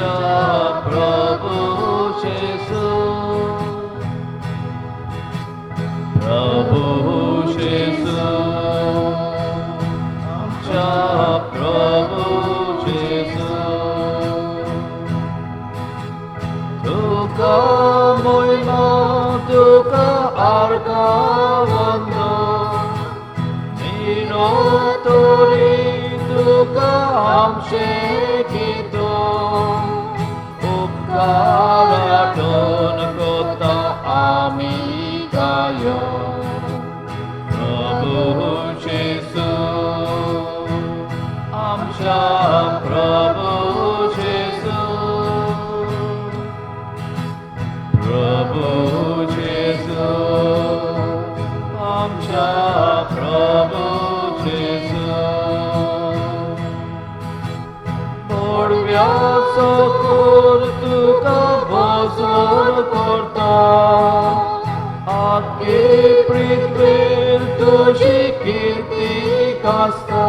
आमच्या प्रभू जेजू, प्रभू जेजू, आमच्या प्रभू जेजू. तुका मोयमा, तुका आर्गां निरोतोरी तुका आमचें कितो उपकार आठवण कोता आमी गायो. प्रभू जेजू, आमच्या प्रभू जेजू, प्रभू जेजू, आमच्या प्रभू जेजू. मोडव्याचो कोर तुका भजन करता, आख्खे पृथ्वीर तुजी किर्ती गाजता.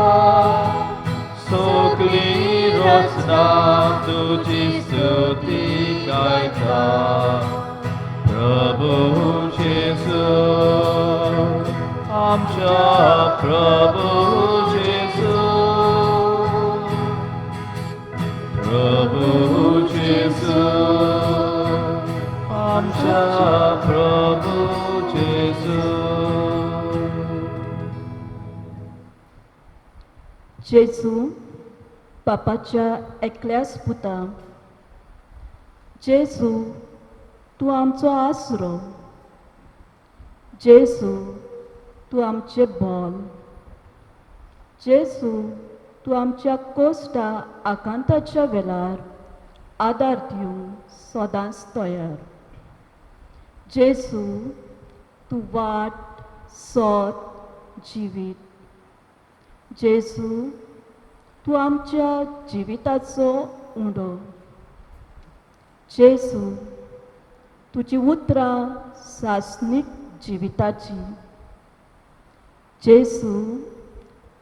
सगळी रचना तुजी स्तुती गायता. प्रभू जेजू, आमच्या प्रभू जेजू, प्रभू जेजू, आमच्या प्रभू जेजू. जेजू, बापाच्या एकल्याच पुता, जेजू, तूं आमचो आसरो. जेजू, तूं आमचें बल. जेजू, तूं आमच्या कोश्टा आकांताच्या वेळार आदार दिवंक सदांच तयार. जेजू, तूं वाट, सत, जिवीत. जेजू, तूं आमच्या जिविताचो उंडो. जेजू, तुजी उतरां सासणीक जिविताची. जेजू,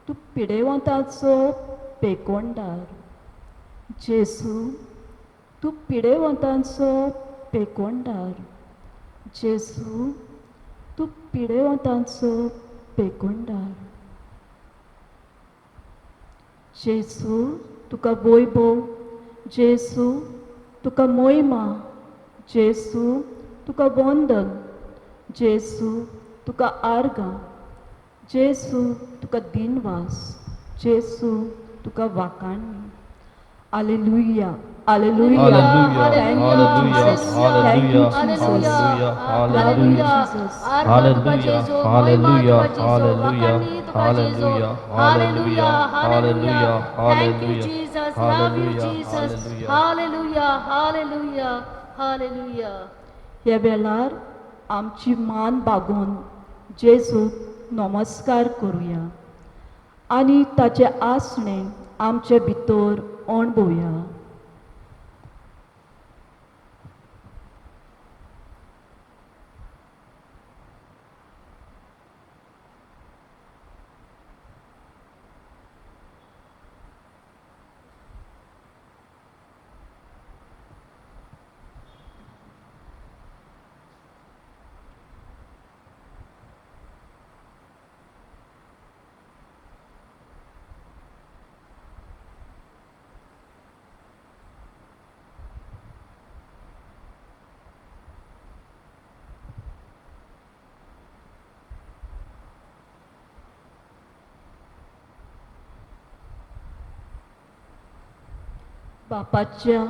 तूं पिडेवंताचो पेकोंडार. जेजू, तूं पिडेवंतांचो पेकोंडार. जेजू, तूं पिडेवंतांचो पेकोंडार. जेजू, तुका वैभव. जेजू, तुका मोयमा. जेजू, तुका वंदन. जेजू, तुका आर्गां. जेजू, तुका दिनवास. जेजू, तुका वाखाणणी. Alleluia, alleluia. Hallelujah, Thank you, hallelujah, Jesus. Thank you, hallelujah, Jesus. hallelujah, Thank you, hallelujah. Jesus. Hallelujah, hallelujah, hallelujah, hallelujah, hallelujah, hallelujah, Thank you, hallelujah, Jesus. Love you, hallelujah, Jesus. hallelujah. Hallelujah, hallelujah, hallelujah. ह्या वेळार आमची मान बागोवन जेजूक नमस्कार करुया आनी ताचें आसणें आमचे भितर अणभवया. बापाच्या,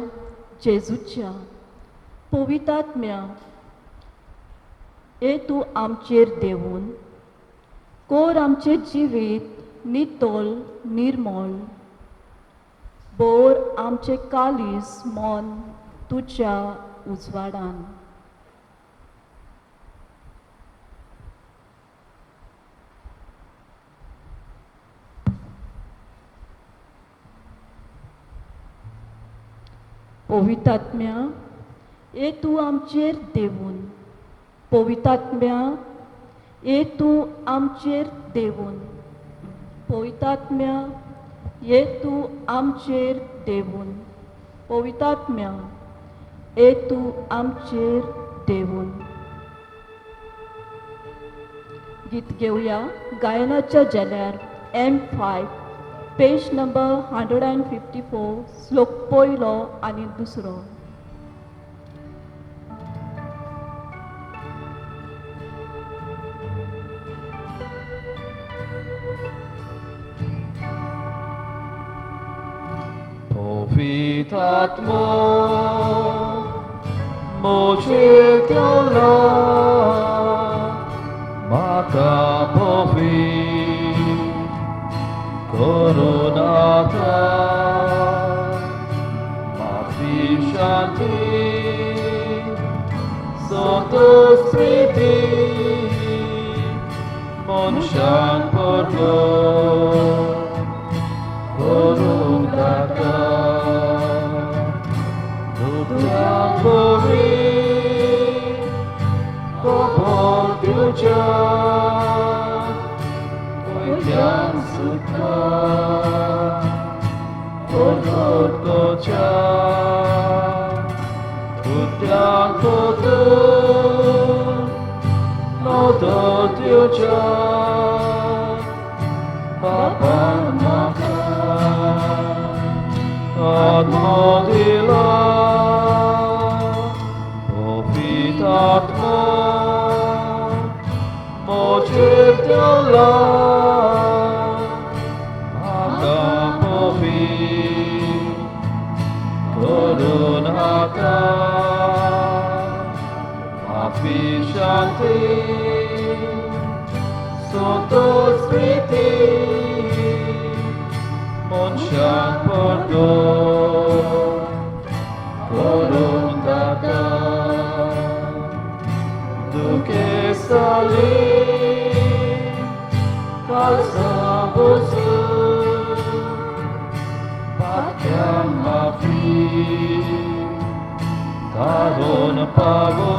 जेजूच्या, पवितात्म्या हे तूं आमचेर देवून कोर आमचें जिवीत नितळ निर्मळ. बोर आमचें कालीस मन तुज्या उजवाडान. पवितात्म्या ये तूं आमचेर देवून. पवितात्म्या ये तूं आमचेर देवून. पवितात्म्या ये तूं आमचेर देवून. पवित्र आत्म्या ये तूं आमचेर देवून. गीत घेवया गायनाच्या जेल्यार M5 page number 154 श्लोक पयलो आनी दुसरो. पवित्र आत्मो म्हजेर देवला म्हाका पवित्र करून आतां माफी शांती संतोष प्रिती मनशान पडलो करूंक दाता दुसऱ्या बरी खबर दिवच्या वयल्यान सुटका प्रगट करच्या दुसऱ्यांक तूं नदर दिवच्या बापान म्हाका आत्मो दिला पवित्र आत्मो म्हजेर देवला म्हाका पवित्र करून आतां माफी शांती संतोष प्रिती मनशान पडलो करून दाता दुखेस्ताली काळजां बसून पाक्यान माफी धाडून पावो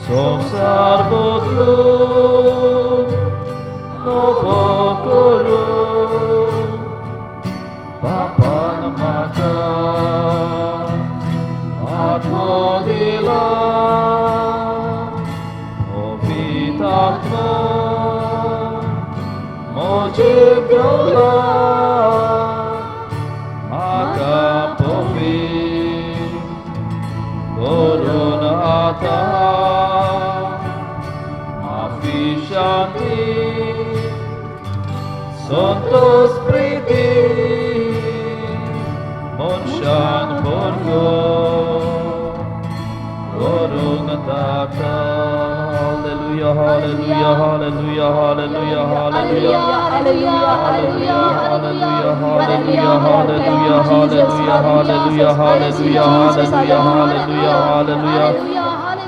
संवसार बदलून नवो करून बापान म्हाका आत्मो दिला पवित्र आत्मो म्हजेर देवला म्हाका पवित्र करून आतां माफी शांती संतोष प्रिती मनशान भरगो करूंक दाता. Hallelujah, hallelujah, hallelujah, hallelujah, hallelujah. Hallelujah, hallelujah, Hallelujah, hallelujah, hallelujah, hallelujah, hallelujah, hallelujah, hallelujah, hallelujah.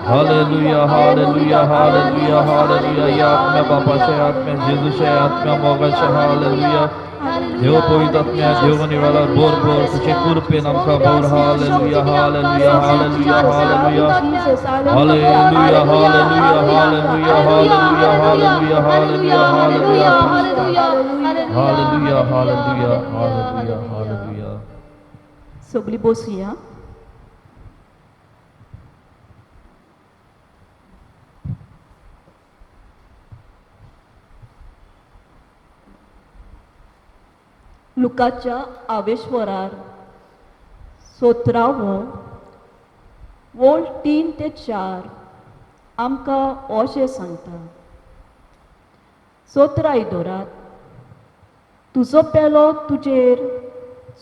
Hallelujah, hallelujah, hallelujah, hallelujah. या आत्म्या बापाच्या आत्म्या जेजूच्या आत्म्या मोगाच्या हालेलुया. देव पवित्र आत्म्या देव निवाला बोर बोर तुझे कृपेन आमकां bore. Hallelujah, hallelujah, hallelujah, hallelujah. Hallelujah, hallelujah, hallelujah, hallelujah, hallelujah, hallelujah, hallelujah. Hallelujah, hallelujah, hallelujah, hallelujah. सगळीं बसुया. लुकाच्या आवेश्वरार 17वो वोळ 3 ते 4 आमकां अशें सांगता. 17 दवरात तुजो पेलो तुजेर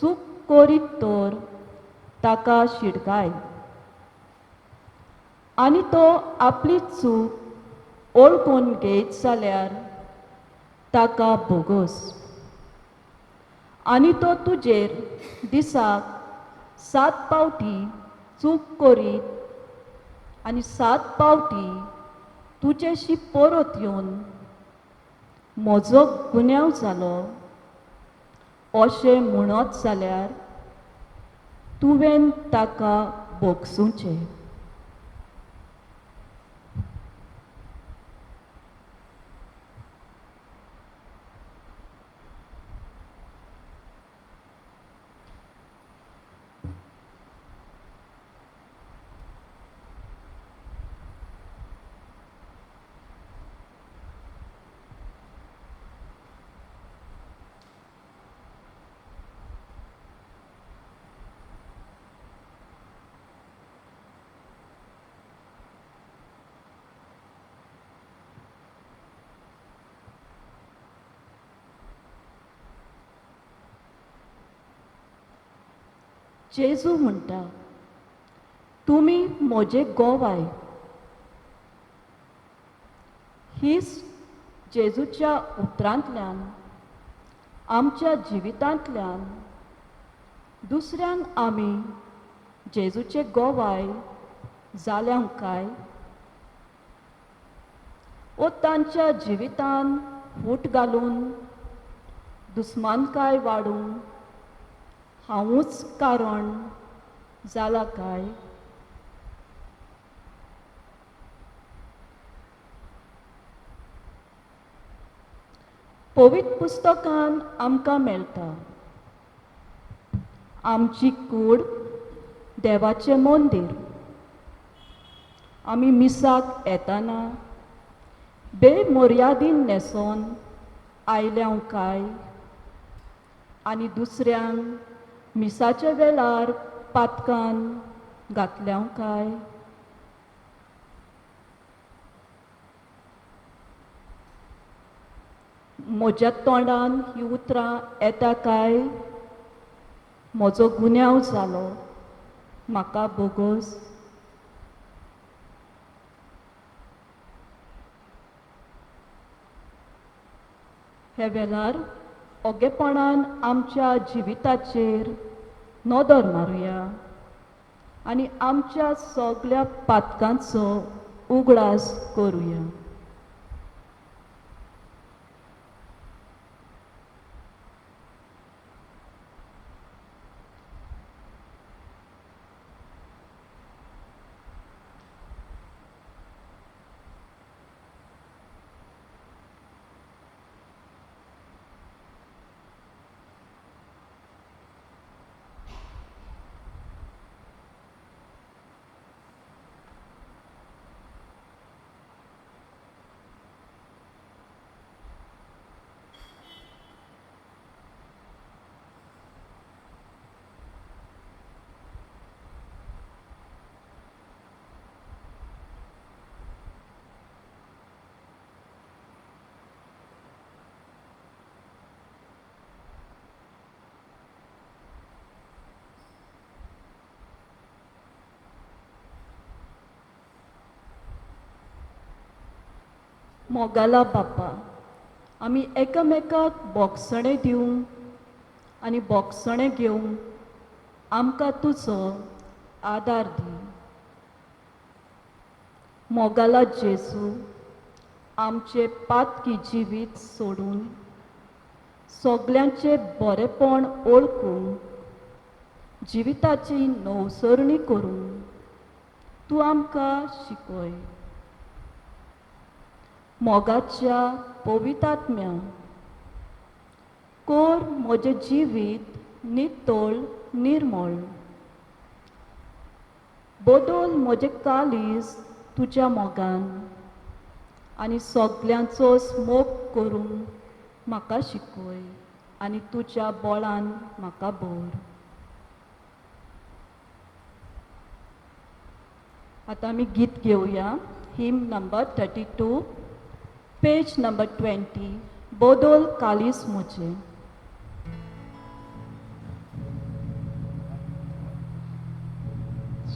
चूक करीत तर ताका शिडकाय आनी तो आपली चूक ओळखून घेत जाल्यार ताका भोगोस आनी तो तुजेर दिसाक 7 पावटी चूक करीत आनी 7 पावटी तुजेशी परत येवन म्हजो गुन्यांव जालो अशें म्हणत जाल्यार तुवें ताका भोगसुचें. जेजू म्हणटा, तुमी म्हजे गोवाय. हीच जेजूच्या उतरांतल्यान आमच्या जिवितांतल्यान दुसऱ्यांक आमी जेजूचे गोवाय जाल्या काय ओ तांच्या जिवितान फूट घालून दुस्मानकाय वाडूंक हांवूच कारण जाला काय? पवित्र पुस्तकान आमकां मेळटा आमची कूड देवाचें मंदीर. आमी मिसाक येताना बेमर्यादीन न्हेसोन आयल्या काय आनी दुसऱ्यांक मिसाच्या वेळार पातकान घातल्या काय? म्हज्या तोंडान ही उतरां येता काय म्हजो गुन्यांव जालो म्हाका बोगोस? हे वेळार ओगेपणान आमच्या जिविताचेर नदर मारुया आनी आमच्या सगल्या पातकांचो उगडास करुया. मोगाला बाप्पा, आमी एकामेकाक बोगसणें दिवंक आनी बोगसणें घेवंक आमकां तुजो आदार दी. मोगाला जेजू, आमचें पातकी जिवीत सोडून सगल्यांचें बरेंपण ओळखून जिविताची नवसरणी करून तूं आमकां शिकय. मोगाच्या पवितात्म्या, कोर म्हजें जिवीत नितळ निर्मळ, बदल म्हजें काळीज तुज्या मोगान आनी सगल्यांचो मोग करूंक म्हाका शिकय आनी तुज्या बळान म्हाका भर. आतां आमी गीत घेवया, हिम नंबर 32, पेज नंबर 20, बदल कालीस म्हजें.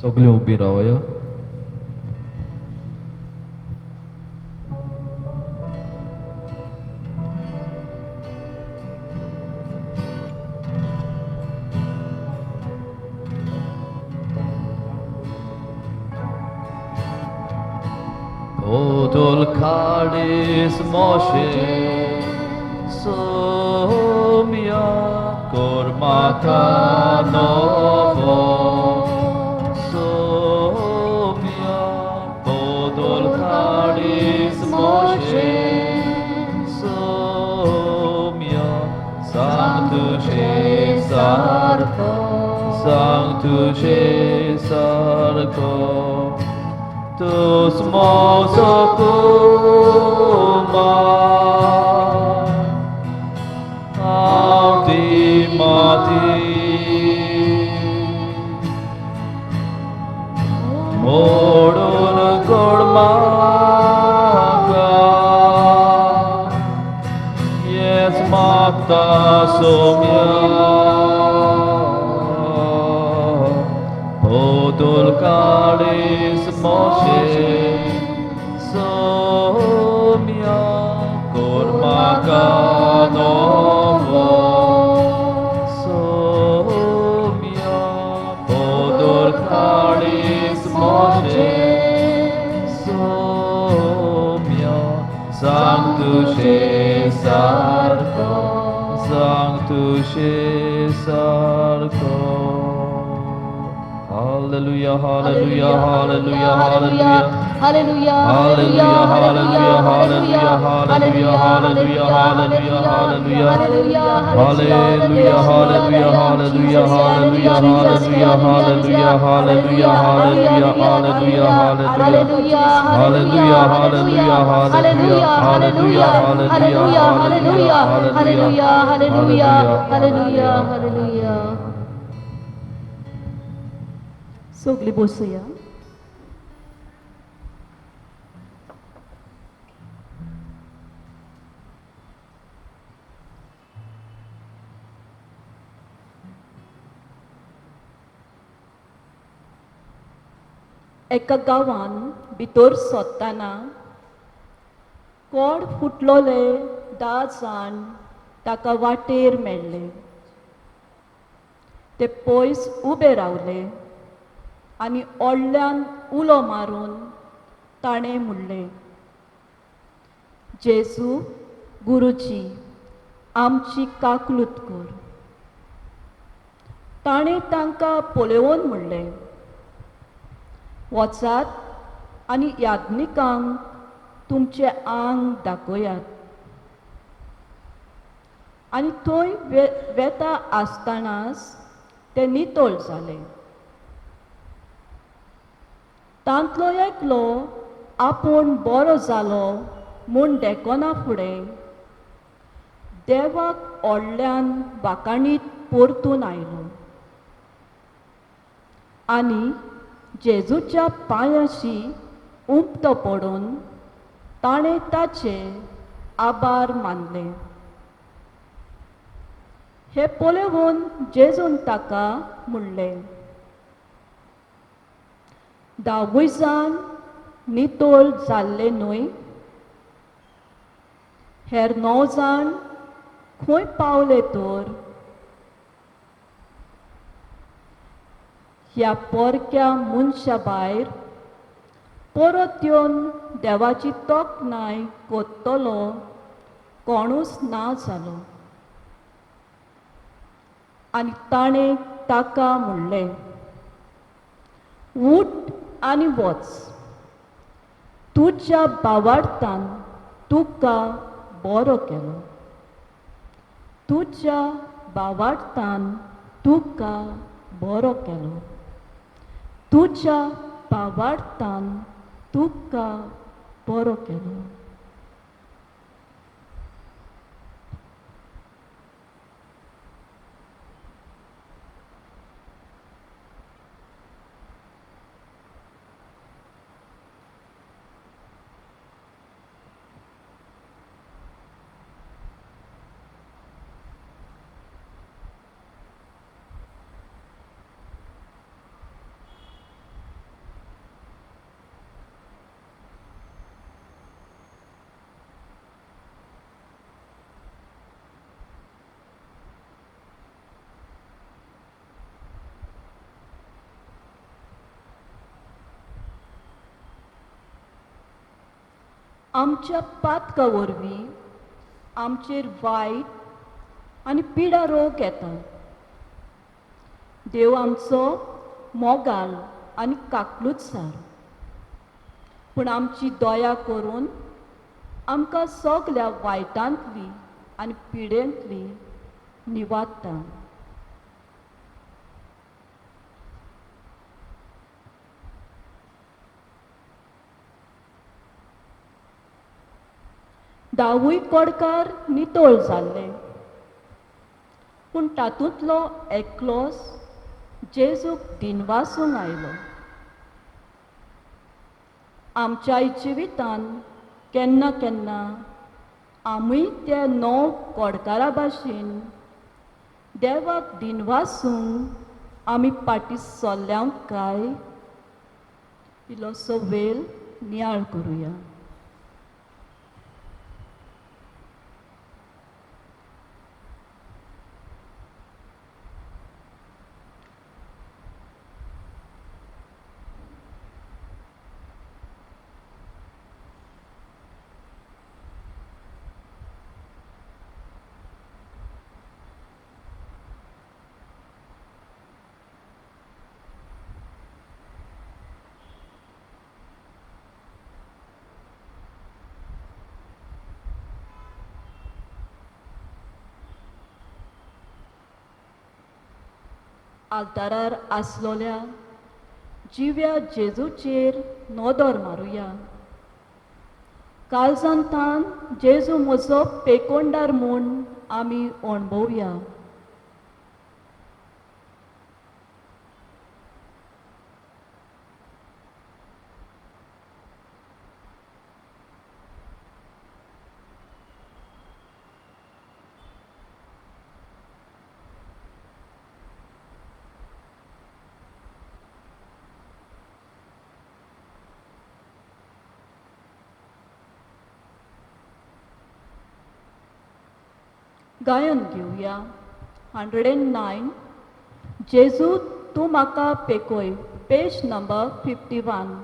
सगळे उबी रावया. Odol kalis Moshe Somya Kormaka novo Somya Odol kalis Moshe Somya Sanctuche Sarko Sanctuche Sarko Tus mosokuma Audimati Modun Kodmaka Yes Makta Somya Bodol kalis Moshe Somya Kormakanovo Somya Bodol kalis Moshe Somya Sanctushe Sarko Sanctushe Sarko. Hallelujah, hallelujah, hallelujah, hallelujah. Hallelujah, Hallelujah, hallelujah, hallelujah, hallelujah, hallelujah, hallelujah, hallelujah. Hallelujah, hallelujah, hallelujah, hallelujah, hallelujah, hallelujah, hallelujah, hallelujah, hallelujah, hallelujah. Hallelujah, hallelujah, hallelujah, hallelujah, hallelujah, hallelujah, hallelujah, hallelujah, hallelujah, hallelujah. सगली बसुया. एका गांवान भितर सोदतना code फुटलोले 10 जाण ताका वाटेर मेळ्ळे. ते पयस उबे रावले आनी ओडल्यान उलो मारून ताणें म्हणलें, जेजू गुरुजी आमची काकलूत कर. ताणें तांकां पळोवन म्हणलें, वचात आनी याज्ञिकांक तुमचें आंग दाखयात. आनी थंय वेता आसतनाच ते नितळ जाले. तांतलो एकलो आपूण बरो जालो म्हूण देखना फुडें देवाक ओडल्यान वाकाणीत परतून आयलो आनी जेजूच्या पांयाशी उमतो पडून ताणें ताचे आभार मानले. हें पळोवन जेजून ताका म्हणलें, 10 जाण नितळ जाल्ले न्हय? हेर 9 जाण खंय पावले तर? ह्या परक्या मनशा भायर परत येवन देवाची तोखणाय करतलो कोणूच ना जालो. आनी ताणें ताका म्हणलें, उठ आनी वच, तुज्या भावार्थान तुका बरो केलो. तुज्या भावार्थान तुका बरो केलो. तुज्या भावार्थान तुका बरो केलो. आमच्या पातका वरवीं आमचेर वायट आनी पिडा रोग येता. देव आमचो मोगाल आनी काकलुतसार, पूण आमची दया करून आमकां सगल्या वायटांतली आनी पिडेंतली निवारता. 10 कोडकार नितळ जाल्ले, पूण तातूंतलो एकलोच जेजूक दिनवासूंक आयलो. आमच्याय जिवितान केन्ना केन्ना आमी त्या 9 कोडकारा भाशेन देवाक दिनवासूंक आमी फाटीं सरल्या काय? इल्लोसो वेल नियाळ करुया. आल्तारार आसलोल्या जिव्या जेजूचेर नदर मारुया. काळजांतान जेजू म्हजो पेकोंडार म्हूण आमी अणभवया. गायन घेवया 109 जेजू तूं म्हाका पेकोय, पेज नंबर 51.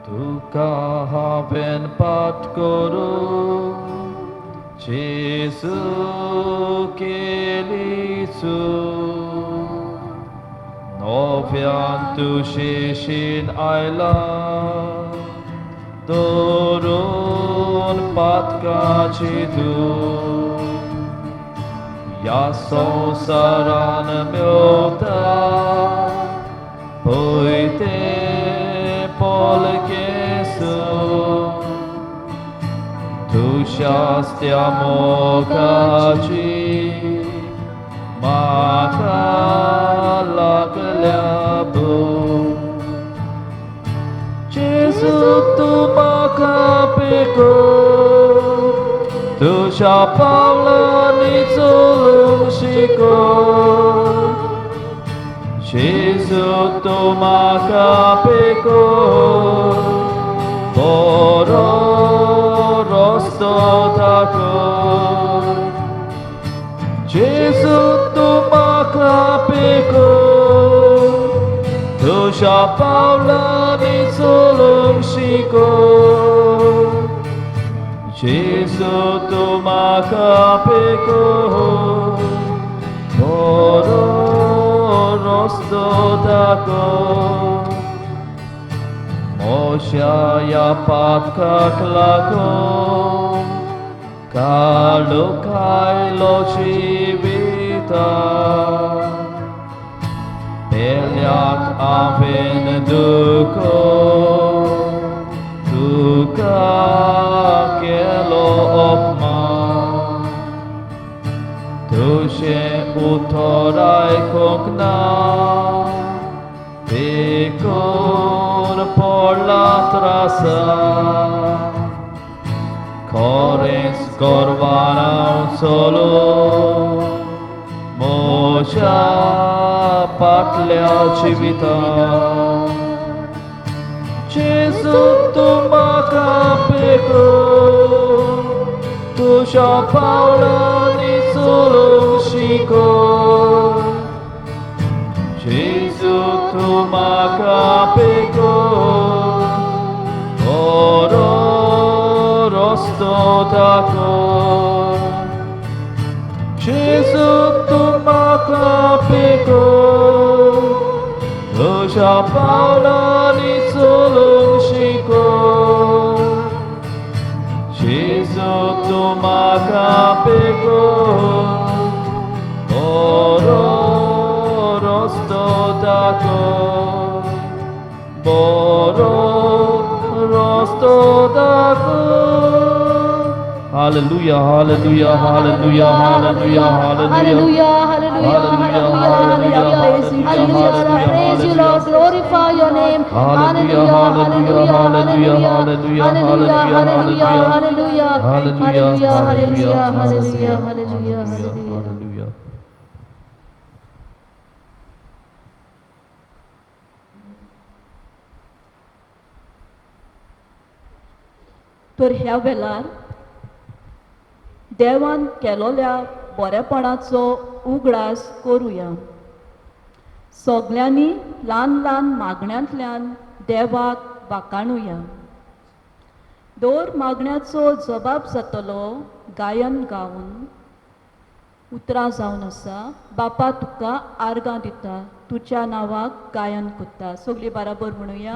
तुका हांवें पाठ करूं जेजू केलीचू नव्यान तुजेशीन आयला दवरून पातकाची तूं ह्या संवसारान मेवता पळय तें तुज्या मोगाची म्हाका लागल्या भूक. जेजू तूं म्हाका पेकोय तुज्या पावलांनी चलूंक शिकोय. जेजू तूं म्हाका पेकोय बरो रस्तो दाखय. जेजू तूं म्हाका पेकोय तुज्या पावलांनी चलूंक शिकोय. जेजू तूं म्हाका पेकोय बरो रस्तो दाखय. म्हज्या ह्या पातकाक लागून काळोख आयलो जिवितांत. पेल्याक हांवें दुखो तुका केलो अपमान. तुजें उतर आयकूंक ना देखून पडला त्रासांत. खरेंच गर्वान हांव चलों म्हज्या फाटल्या जिवितांत. जेजू तूं म्हाका पेकोय तुज्या पावलांनी चलूंक शिकोय. जेजू तूं म्हाका पेकोय बरो रस्तो दाखय. जेजू तूं म्हाका पेकोय तुज्या पावलांनी चलूंक शिकोय. जेजू तूं म्हाका पेकोय बरो रस्तो दाखय. बरो रस्तो दाखय Hallelujah, hallelujah, hallelujah, hallelujah, hallelujah. Hallelujah, hallelujah, hallelujah, hallelujah. Praise you, Lord. Glorify your name. Hallelujah, hallelujah, hallelujah, hallelujah, hallelujah, hallelujah, hallelujah, hallelujah, hallelujah, hallelujah, hallelujah, hallelujah. Hallelujah. तर ह्या वेळार देवान केलोल्या बरेपणाचो उगडास करुया. सगल्यांनी ल्हान ल्हान मागण्यांतल्यान देवाक वाकाणुया. दर मागण्याचो जबाब जातलो गायन गावन उतरां जावन आसा. बापा तुका आर्गां दिता, तुज्या नांवाक गायन करता. सगळीं बराबर म्हणुया.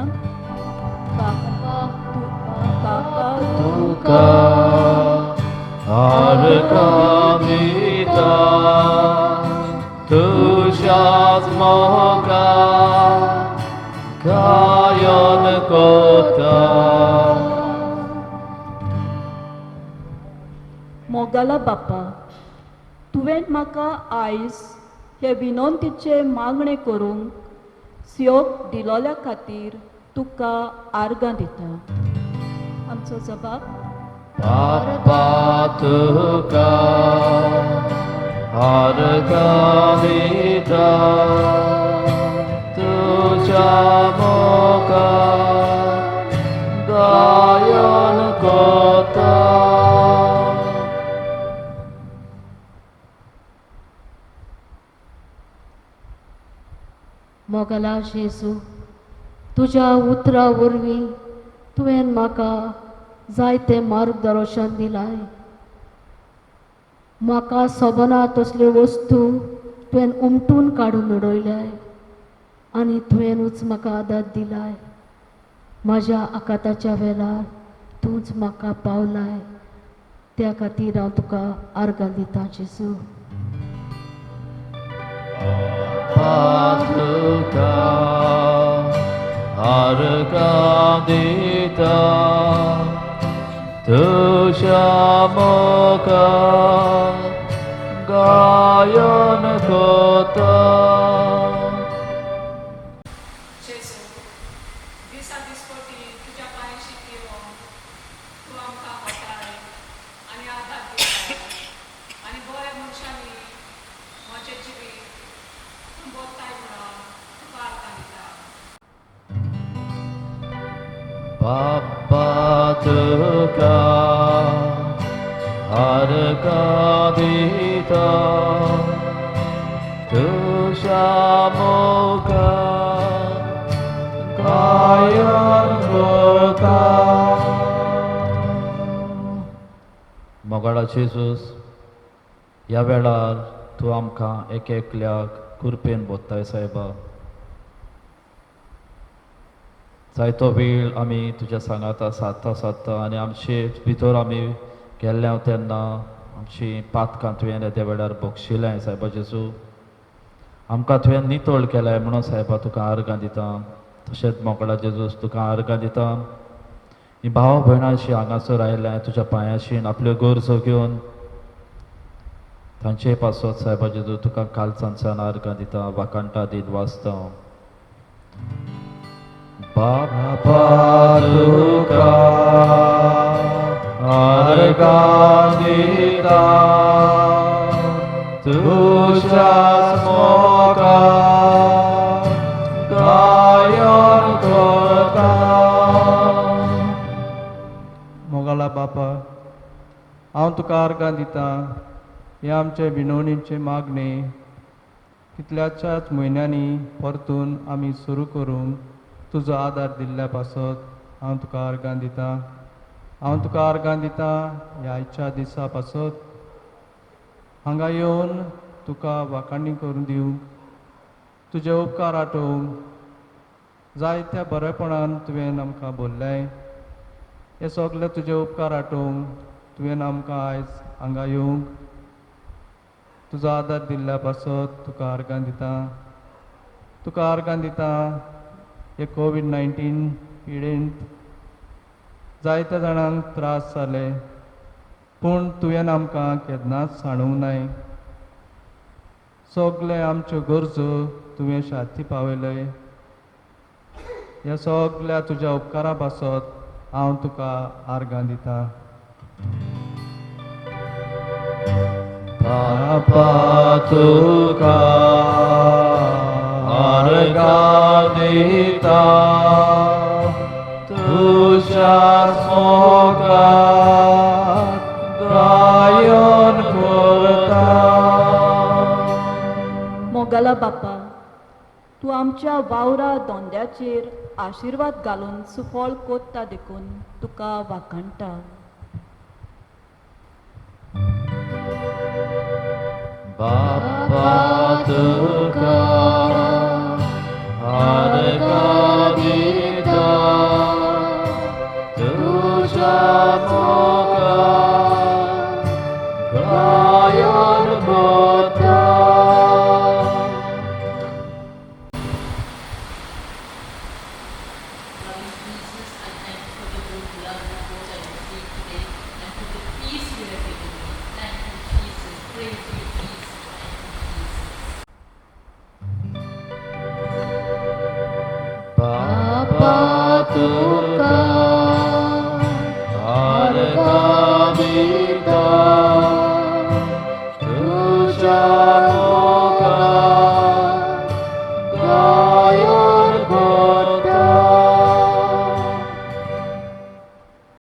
बापा बापा तुका आर्गां दिता, तुज्याच मोगा गायन करता. मोगाला बापा, तुवें म्हाका आयज हे विनंतीचे मागणें करूंक स्योग दिलोल्या खातीर तुका आर्गां दिता. आमचो जबाब. बापा तुका आर्गां दिता, तुज्या मोगा गायन करता. मोगला जेजू, तुज्या उतरां वरवीं तुवें म्हाका जायते मार्गदर्शन दिलाय. म्हाका सोबना तसल्यो वस्तू तुवें उमटून काडून उडयल्याय आनी तुवेंनूच म्हाका आदार दिलाय. म्हाज्या आकाताच्या वेळार तूंच म्हाका पावलाय, त्या खातीर हांव तुका आर्गां दितां जेजू. तुका आर्गां दिता, तुज्या मोगा गायन करता. जेजू, दिसा दिसपटी तुज्या पांयशी येवन तूं आमकां वताय आनी आदार दिताय आनी बऱ्या मनशांनी म्हजें जिवीत तूं बरताय म्हणून तुका आर्गां दिता. बापा तुका आर्गां दिता, तुज्या मोगा गायन करता. मोगाळा जेजूस, ह्या वेळार तूं आमकां एक एकल्याक कृपेन बोत्ताय सायबा. जायतो वेळ आमी तुज्या सांगाता सादता सादता आनी आमचे भितर आमी गेल्ले तेन्ना आमची पातकां तुवें त्या वेळार बक्षिलें सायबा जेजू. आमकां तुवें नितळ केलें म्हणून सायबा तुका आर्गां दिता. तशेंच मोगळा जेजूस तुका आर्गां दिता. ही भाव भयणां हांगासर आयल्या तुज्या पांयाशीन आपल्यो गरजो घेवन तांचे पासत सायबा जेजू तुका कालचांचान आर्गां दिता, वाकांटा दीत वाचता. बापा तुका आर्गां दिता, तुज्याच मोगा गायन करता. मोगाला बापा, हांव तुका आर्गां दिता. हे आमचे विनवणीचे मागणे कितल्याच्याच म्हयन्यांनी परतून आमी सुरू करूंक तुजो आदार दिल्ल्या पासत हांव तुका आर्गां दिता. हांव तुका आर्गां दिता ह्या आयच्या दिसा पासत हांगा येवन तुका वाखाणी करून दिवंक, तुजे उपकार आठोवंक. जायत्या बरेपणान तुवें आमकां बोल्लें, हे सगळे तुजे उपकार आठोवंक तुवें आमकां आयज हांगा येवंक तुजो आदार दिल्ल्या पासत तुका आर्गां दिता. तुका आर्गां दिता हे कोवीड 19 पिडेंत जायत्या जाणांक त्रास जाले, पूण तुवें आमकां केन्नाच सांडूंक नाय. सगळे आमच्यो गरजो तुवें शाती पावयलय. ह्या सगल्या तुज्या उपकारा पासत हांव तुका आर्गां दितां. बापा तुका आर्गां दिता, तुज्या मोगाक गायन करता. मोगाला बापा, तूं आमच्या वावरा दोंद्याचेर आशिर्वाद घालून सुफळ कोत्ता देखून तुका वाखाणटा. बापा तुका आर्गां दिता, तुज्या मोगाक गायन करता. Loving Jesus, I thank you for the good love report I received today and for the peace you have given me. Thank you, Jesus. Praise you, Jesus. Thank you, Jesus. बापा तुका आर्गां दिता,